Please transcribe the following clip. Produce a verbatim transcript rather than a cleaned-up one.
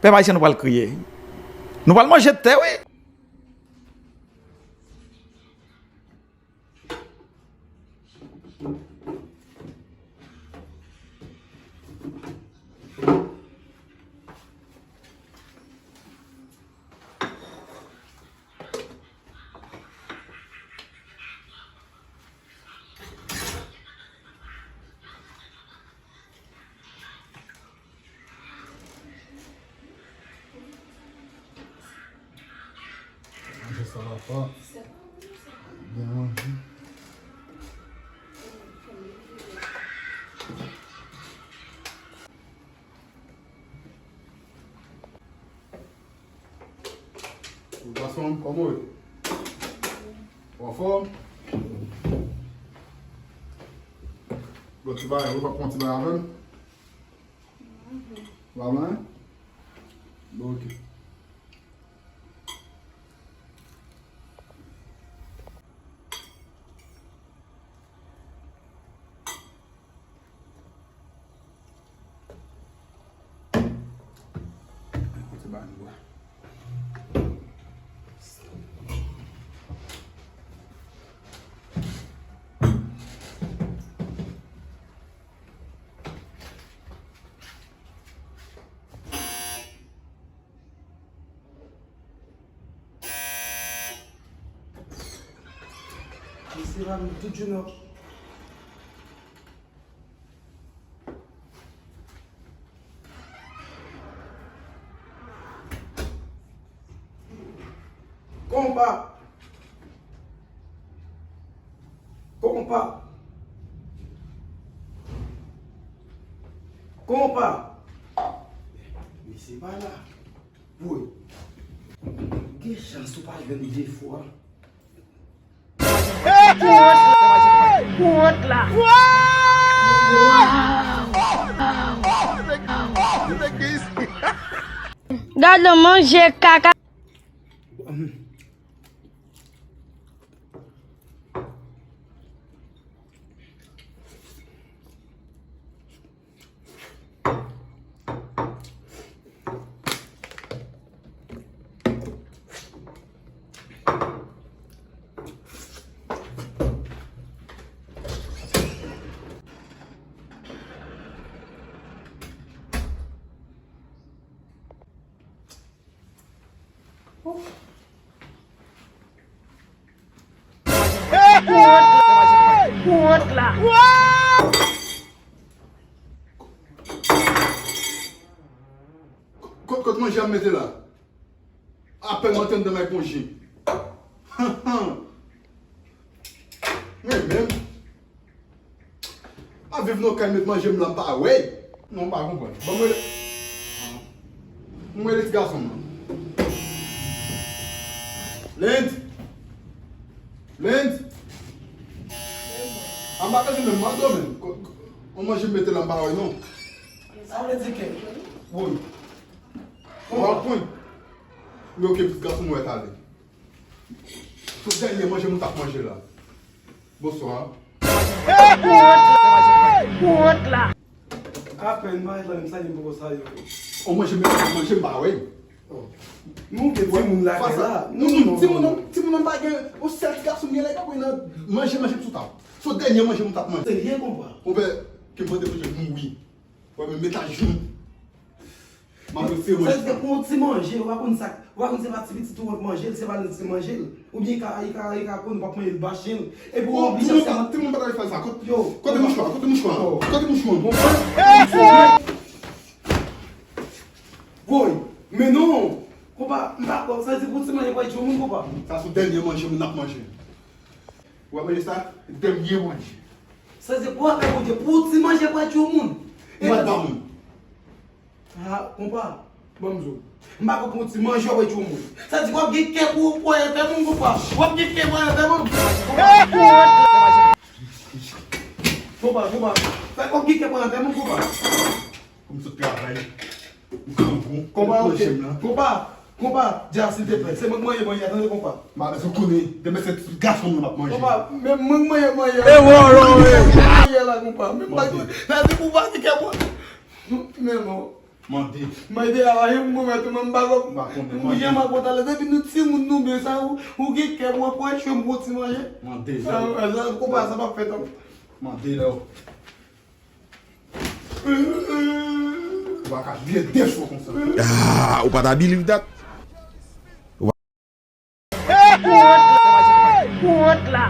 Pèp ayisyen, nou pral kriye. Nou pral manje tè, wi. Manje sa la pa byen manje. Gason, kòman w ye? Ou anfòm? Bon, ti bagay, ou pa pran ti bagay avè m? Ou pa pran? Bon, ok. Mesye pa vin tout jounen. Konpa. Konpa. Konpa. Mesye pa la. Woy. Gen chans ou pa jwenn de fwa. Hey! Kont la. Gade manje kaka. Kont la. Kot, kot manje a m mete la? Apèn m antre anndan m ak manje. Mwen menm. Ap viv nan kay met manje m la m pa wè. Non, m pa konprann. Ban mwen. Mwen rele ti gason m nan. Lend. Lend. A m pa bezwen menm mande w menm. Ko-, ko-, on manje m mete la m pa wè non. Sa vle di ke? Woy. Ou pa konprann? Men oke, ti gason m wè talè. Tout dènye manje m ou t ap manje la. Bonswa. Kont la. Apèn m pa ret la menm salye m poko salye w. On manje m, manje m pa wè. Oh. Nou gen timoun lakay la. Non, non, non, timoun nan, timoun nan pa gen, on sèl ti gason m gen la, li pa konn nan manje, manje m sou tab. Se dènye manje m ou t ap manje. Serye konpa? Konpè, ke m mande manje m mouri. Wè, men met ajoun. M ap retire manje sa. Sa vle di pou yon ti manje, ou pa konn sa, ou pa konn se pa ti pitit ou manje l, se pa l ti manje l. Oubyen li ka, li ka, li ka konn w ap manje l bache l. Epi w oblije ap fè. Timoun pa ta fè sa. Kote, kote mouchwa? Kote mouchwa? Kote mouchwa? Woy, men non. Konpa, m pa kwè, sa vle di pou ti manje pou yon moun, konpa. Sa se dènye manje moun ap manje. Ou ap manje sa? Dènye manje. Sa se pou afè Bondye, pou ti manje pou yon moun. Ou pa t ba moun. Ah, konpa, ban m di w. M pa konprann ti manje w ap di yon moun. Sa di w ap gen kè pou, pou afè moun, konpa. W ap gen kè pou afè moun. Konpa, konpa. Sa w ap gen kè pou afè moun, konpa. Pou m sot travay. M grangou. Konpa, ok. Konpa, konpa, Dja, silteplè. Se mwen k manje manje a, tande, konpa. M pa bezwen konnen. Demen se ti gason m nan m ap manje. Konpa, men mwen k manje manje a. E wò, wò, wò. Manje la, konpa. Men m pa, sa di pou w pa gen kè pou, men non. Mande. Mande a la, yon moman tou, mwen m pa konn. M pa konnen, manje mande. M pa konn talè, depi nou timoun nou byen sa, ou, ou gen kè pou anpeche m pran ti manje. Mande, sa, lè w. Sa, lè w konpa sa p ap fèt ankò. Mande, lè w. Ou pa ka vye de fwa konsa. Ah, ou pa ta believe that? Ou pa- Hey! Ou wont la.